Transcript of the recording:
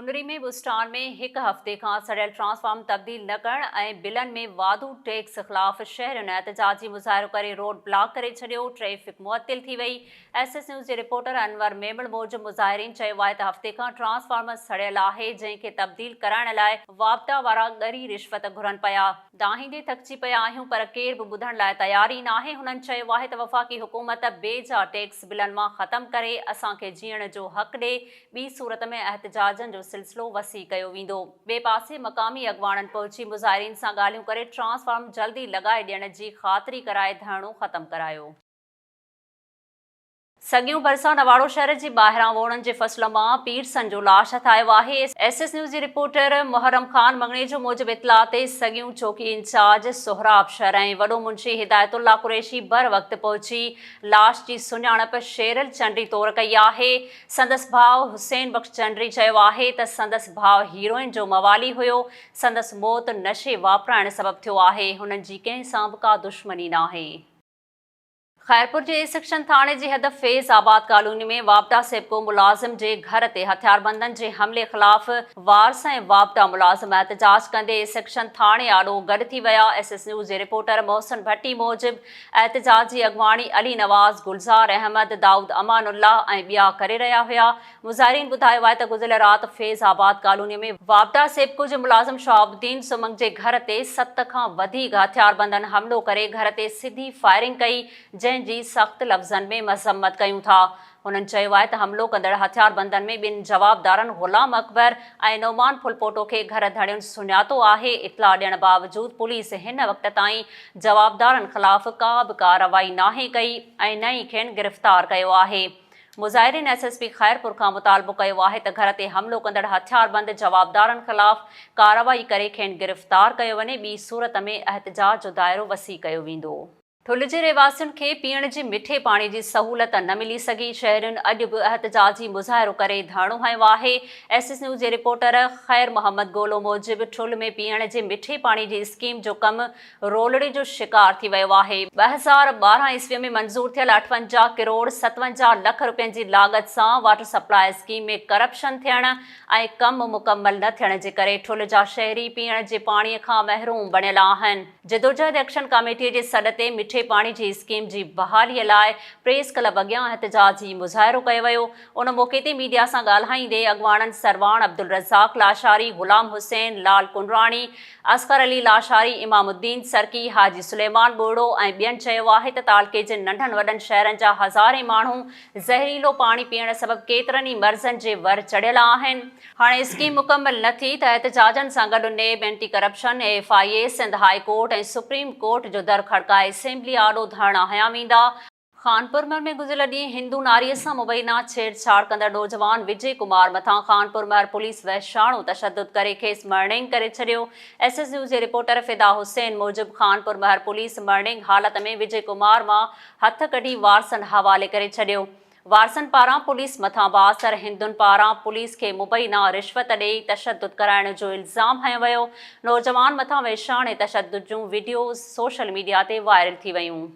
ڪنري ۾ بوسٽان ۾ هڪ هفتي کان سڙيل ٽرانسفارم تبديل نه ڪرڻ ۽ بلن ۾ واڌو ٽيڪس خلاف شهرين احتجاجي مظاهرو ڪري روڊ بلاڪ ڪري ڇڏيو، ٽريفڪ معطل ٿي وئي. ايس ايس نيوز جي رپورٽر انور ميمڻ موجب مظاهرين چيو آهي ته هفتي کان ٽرانسفارمر سڙيل آهي جنهن کي تبديل ڪرائڻ لاء واپڊا وارا ڳري رشوت گهرن پيا. دانهيندي ٿڪجي پيا آهيون پر ڪير به ٻڌڻ لاء تيار ئي ناهي. هنن چيو آهي ته وفاقي حڪومت بي جا ٽيڪس بلن مان ختم ڪري اسان کي جيئڻ جو حق ڏي ٻي صورت ۾ احتجاجن جو سلسلو وسيع ڪيو ويندو. ٻئي پاسي مقامي اڳواڻن پهچي مظاهرين سان ڳالهيون ڪري ٽرانسفارم جلدي لڳائي ڏيڻ جي خاطري ڪرائي ڌرڻو ختم ڪرايو. سڳيون ڀرسان نواڙو شهر جي ٻاهران ووڻن جي فصل مان پيرسن جو لاش هٿ آيو آهي. ايس ايس نيوز جي رپورٽر محرم خان مڱڻيجو موجب اطلاع تي سڳيون چوڪي انچارج سهراب شر ۽ وڏو منشي هدايت الله قريشي بر وقت پهچي لاش جي سڃاڻپ شيرل چنڊي طور ڪئي آهي. سندس ڀاء حسين بخش چنڊري چيو آهي ته سندس ڀاء هيروئن جو موالي هيو، سندس موت نشي واپرائڻ سبب ٿيو آهي، هنن جي ڪنهن سان به ڪا دشمني ناهي. خيرپور جي اي سيڪشن ٿاڻي جي حد فيض آباد ڪالوني ۾ واپڊا سيپڪو ملازم جي گهر تي هٿياربندن جي حملي خلاف وارث ۽ واپڊا ملازم احتجاج ڪندي اي سيڪشن ٿاڻي آڏو گڏ ٿي ويا، ايس ايس نيوز جي رپورٽر محسن ڀٽي موجب احتجاج جي اڳواڻي علي نواز، گلزار احمد، دائود امان الله ۽ ٻيا ڪري رهيا هيا. مظاهرين ٻڌايو آهي ته گذريل رات فيض آباد ڪالوني ۾ واپڊا سيپڪو جي ملازم شهاب الدين سمنگ جي گهر تي ست کان وڌيڪ هٿياربندن حملو ڪري گهر تي سڌي فائرنگ ڪئي جنهن جي سخت لفظن ۾ مذمت ڪيون ٿا. هنن چيو آهي ته حملو ڪندڙ هٿياربندن ۾ ٻن جوابدارن غلام اڪبر ۽ نعمان ڦلپوٽو کي گهر ڌڻين سڃاتو آهي، اطلاع ڏيڻ باوجود پوليس هن وقت تائين جوابدارن خلاف ڪا به ڪارروائي ناهي ڪئي ۽ نه ئي کين گرفتار ڪيو آهي. مظاهرين ايس ايس پي خيرپور کان مطالبو ڪيو آهي ته گهر تي حملو ڪندڙ هٿياربند جوابدارن خلاف ڪارروائي ڪري کين گرفتار ڪيو وڃي ٻي صورت ۾ احتجاج جو دائرو وسيع ڪيو ويندو. ٺل جي رهواسين کي پيئڻ جي مٺي پاڻي جي سهولت نه ملي سگهي، شهرين اڄ به احتجاجي مظاهرو ڪري ڌرڻو هنيو آهي، ايس ايس نيوز جي رپورٽر خير محمد گولو موجب ٺل ۾ پيئڻ جي مٺي پاڻي جي اسڪيم جو ڪم رولڙي جو شڪار ٿي ويو آهي، 2012 عيسوي ۾ منظور ٿيل 58 ڪروڙ 57 لک رپين جي لاڳت سان واٽر سپلاء اسڪيم ۾ ڪرپشن ٿيڻ ۽ ڪم مڪمل نه ٿيڻ جي ڪري ٺل جا شهري پيئڻ جي پاڻي کان محروم بڻيل آهن. جدوجهد ايڪشن ڪاميٽي جي سڏ تي مٺي پاڻي جي اسڪيم جي بحالي لاء پريس ڪلب اڳيان احتجاجي مظاهرو ڪيو ويو. ان موقعي تي ميڊيا سان ڳالهائيندي اڳواڻن سرواڻ عبدالرزاق لاشاري، غلام حسين، لال ڪنراڻي، اصغر علي لاشاري، امام الدين سرڪي، حاجي سليمان ٻرڙو ۽ ٻين چيو آهي ته تعلقي جي ننڍن وڏن شهرن جا هزارين ماڻهو زهريلو پاڻي پيئڻ سبب ڪيترن ئي مرضن جي ور چڙهيل آهن. هاڻي اسڪيم مڪمل نه ٿي ته احتجاجن سان گڏ NAB, anti corruption, F I A, Sindh high court ۽ supreme court جو در کڙڪائي اسيمبلي آڏو ڌرڻا هنيا ويندا. خانپور مهر ۾ گذريل ڏينهن هندو ناريء سان مبينا ڇيڙ ڇاڙ ڪندڙ نوجوان وجي ڪمار مٿان خانپور مهر پوليس وحشاڻو تشدد ڪري کيس مرڻينگ ڪري ڇڏيو. ايس ايس نيوز جي رپورٽر فدا حسين موجب خانپور مهر پوليس مرڻينگ حالت ۾ وجي ڪمار مان هٿ ڪڍي وارثن حوالي ڪري ڇڏيو. وارثن پاران پوليس مٿان بااثر هندن پاران پوليس کي مبينا رشوت ڏئي تشدد ڪرائڻ جو الزام هنيو ويو، نوجوان مٿان وحشاڻي تشدد جون وڊيوز سوشل ميڊيا تي وائرل ٿي ويون.